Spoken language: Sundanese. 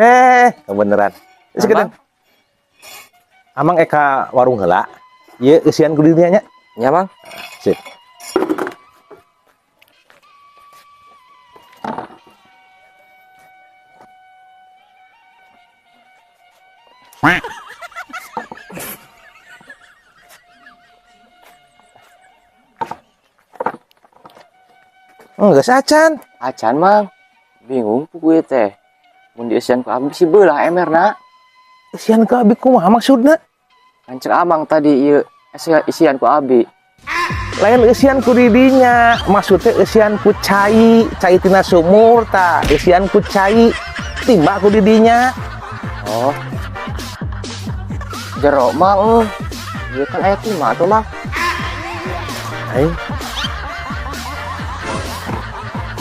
Eh, kebeneran. Sekedang. Amang. Amang eka warung heula. Ieu eusian ku dinya nya. Nya, Mang. Sip. Enggak acan. Acan, Mang. Bingung puku ieu teh. Mun dieusian ku abi si beulah emerna. Eusian ku abi kumaha maksudna? Kan cek Amang tadi ieu isian ku abi. Lain eusian ku didinya, maksudnya eusian ku cai, cai tina sumur ta, eusian ku cai, timba ku didinya. Oh. Jero, Mang. Ieu kan aya timah tuh, Mang. Aing